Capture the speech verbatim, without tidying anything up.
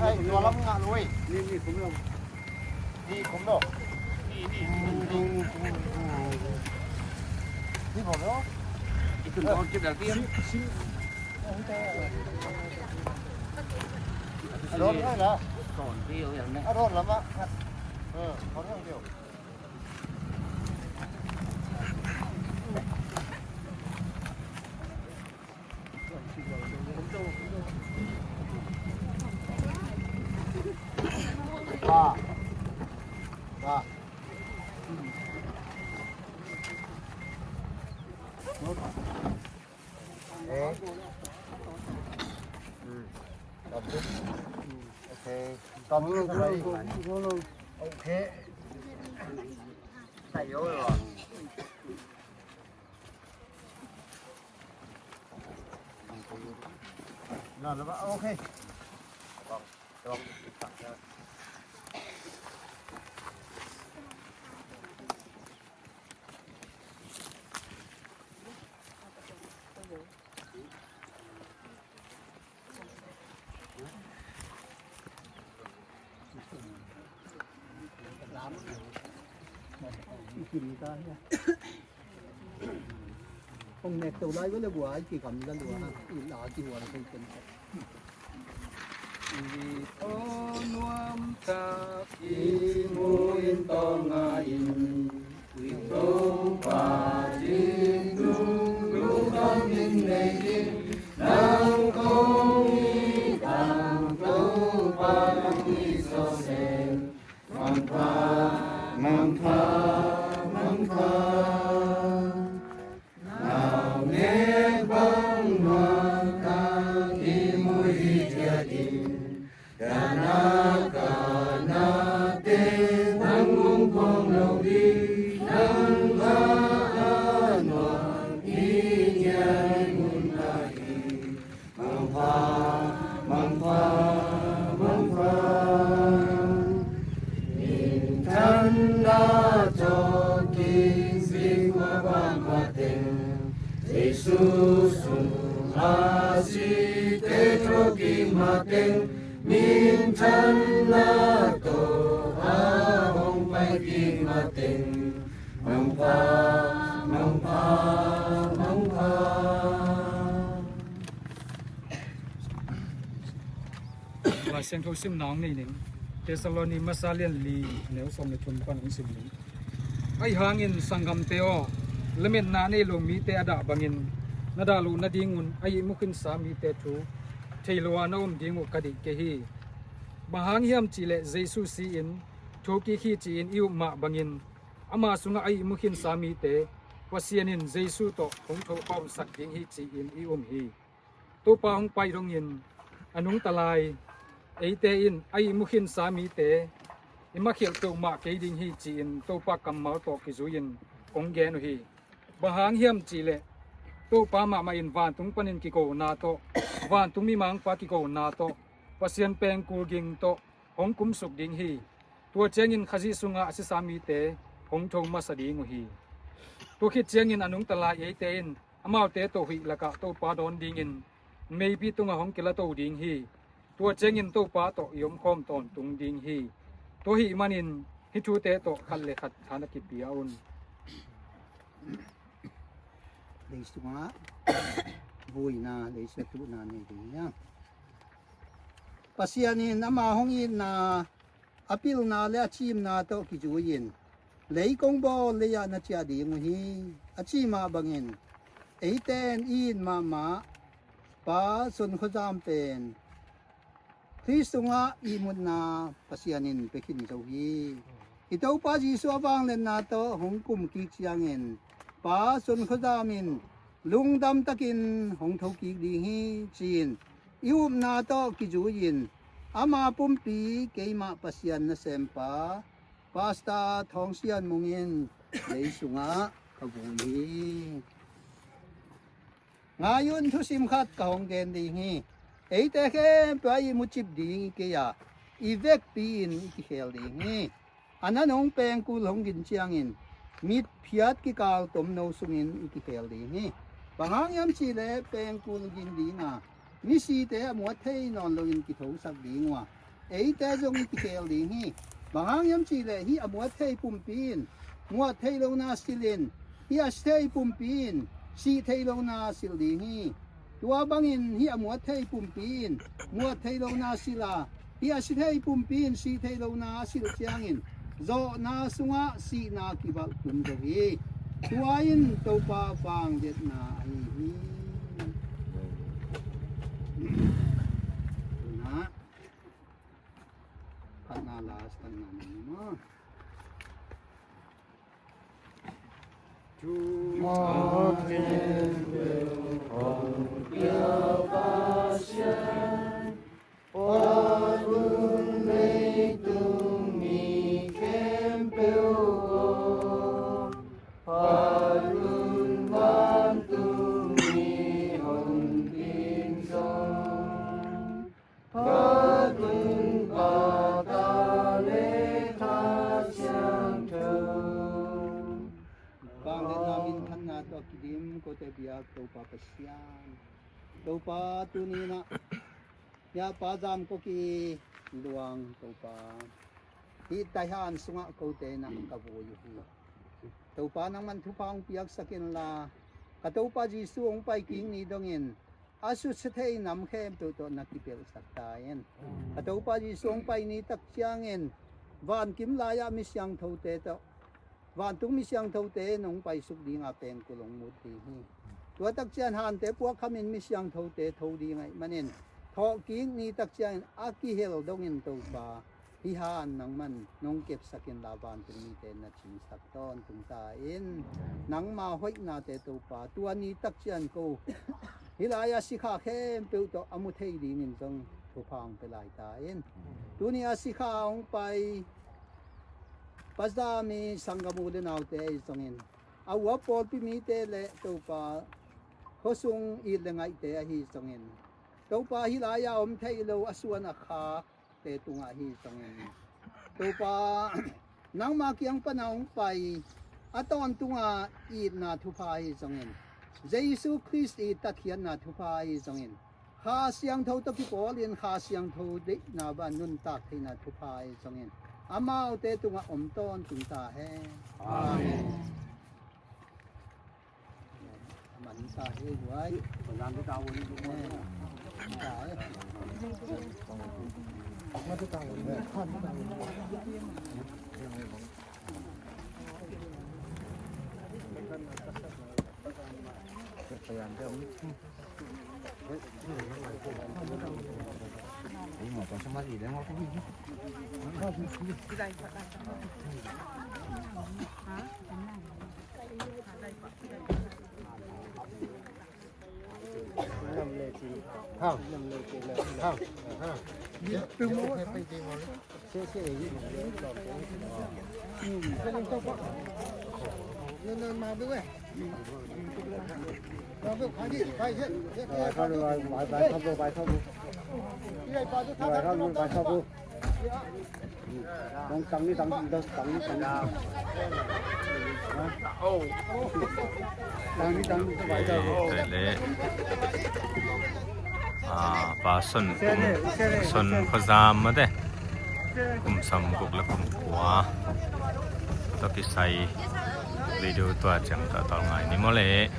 Ai, tua lam ngah lo ei. Ni khum lo. Ni khum lo. A dawn ngai la. A dawn lamah. Hm, dawn ngai lo. Hong nek to lai vele bua ai ki kam la lua ha. I la ki huan thei ken. I thaw nuam tak i mu in tawng a in. I Topa ding lungdam in nei in. Nang kong i tang Topa nang i sawsem. Mangpha, mangpha, mangpha. Nau nek bangmah tang i mu hi ciat in. Dana kana te nang hong pawng lo ding. Nang kha a nuam i ngiat i mun a hi. Mangpha, mangpha, mangpha. Minthanna tawh kizui khua bang mateng, Jesu sung a site tawh kik mateng, minthanna tawh a hong pai kik mateng, mangpha, mangpha, mangpha. Lai Siangtho simna hong nei ning. Thessaloni masa lian li, neu sawm le thum pan hong sim ning. Ahi hangin sanggamte aw, lametna nei lo mite a dah bangin na dah loh nadingun a ihmu khinsa mite thu thei lo a na om ding uh ka deih kei hi. Bang hang hiam cihleh Jesu si-in thu kik hi ci-in i up mah bangin ama sungah a ihmu khinsa mite Pasian in Jesu tawh hong thopaumsak ding hi ci-in i um hi. Topa hong pai dongin a nungta lai eite in a ihmu khinsa mite i makhialh peuhmah kei ding hi ci-in Topa kammal tawh kizui-in kong gen uh hi. Bang hang hiam cihleh Topa mahmah in vantung panin kikona tawh, vantung mimangpa kikona tawh, Pasian pengkul ging tawh hong kumsuk ding hi. Tua ciangin Khazih sungah a sisa mite hong tho masa ding uh hi. Tua khit ciangin a nungta lai eite in amaute tawh huih lakah Topa dawn dingin meipi tungah hong kilato ding hi. Tua ciangin Topa tawh i omkhawm tawntung ding hi. Tua ahih manin hih thute tawh khat le khat tha na kipia un. Lei sungah vuina, lei sungah tuhna nei ding hi hang. Pasian in ama hong itna a pilna le a cimna tawh kizui-in lei kong bawl lei-ah na ciah ding uh hi. A ci mah bangin eite in i it mahmah Pa Son Khuazam pen Khrih sungah ihmutna Pasian in pia khin zo hi. I Topa Jesu a vangliatna tawh hong kum kik ciangin Pa Son Khuazam in lungdam takin hong tho kik ding hi ci-in i upna tawh kizui-in ama pumpi keimah Pasian nasempa Pastor Thawng Sian Mung in lei sungah ka vui hi. Ngai un, thusim khat ka hong gen ding hi. Eite khempeuh ah ihmu cip ding hi kei a, i vekpi-in i kikhel ding hi. A na nong pengkul hong gin ciangin mitphiat kikal tomno sungin i kikhel ding hi. Bang hang hiam cihleh pengkul gin ding a, misite a muat thei nawn loin kithosak ding uh a, eite zong i kikhel ding hi. Bang hang hiam cihleh hih a muat thei pumpi in muat thei lona silin, hih a si thei pumpi in sih thei lona sil ding hi. Tua bangin hih a muat thei pumpi in muat thei lona sil a, hih a si thei pumpi in sih thei lona a silh ciangin zawhna sungah sihna kivalh tum zo hi. Tua in Topa vangliatna ahi hi. Tuna phatna last phatna ni maw? Vangliatna minthanna tawh kidim kote biak Topa Pasian. Topa tuni inah hia Pa Zam Kok i luang Topa, hih taihan sungah kote inah ka vui uh hi. Topa nangman thupha hong piaksak inla, ka Topa Jesu hong pai kik ni dongin a susia thei nam khempeuh tawh na kipelhsak ta in. Ka Topa Jesu hong pai ni tak ciangin vankim lai-ah mi siangthote tawh, vantung mi siangthote in hong paisuk dinga pengkul hong mut ding hi. Tua tak ciang hante puakkhamin mi siangthote tho ding ahih manin thawhkik ni tak ciangin a kihel dongin Topa, hih han nangman nong kepsak inla vantung mite na cinsak tawntung ta in. Nangma hoihnate Topa, tua ni tak ciang ko hih lai-a sikha khempeuh tawh a mu thei dingin zong thupha hong pia lai ta in. Tuni a sikha hong pai Pa Zam i sanggam u le naute ahi zongin, a uap pawlpi mite le Topa khuasung it le ngaihte ahi zongin, Topa hih lai-a om theih lo a suan a khakte tungah ahi zongin, Topa nangma kiang pana hong pai a tawntunga itna thupha ahi zongin, Jesu Khrist i tatkhiatna thupha ahi zongin, Kha Siangtho tawh kipawlin Kha Siangtho deihna bang nuntak theihna thupha ahi zongin, amaute tungah om tawntung ta hen. Amen. Tua leh, ah, Pa Son Kum, Son Khua Zam mate, kum sawmguk le kum kua tawh kisai video tua ciang tawh tawlnga ni maw le.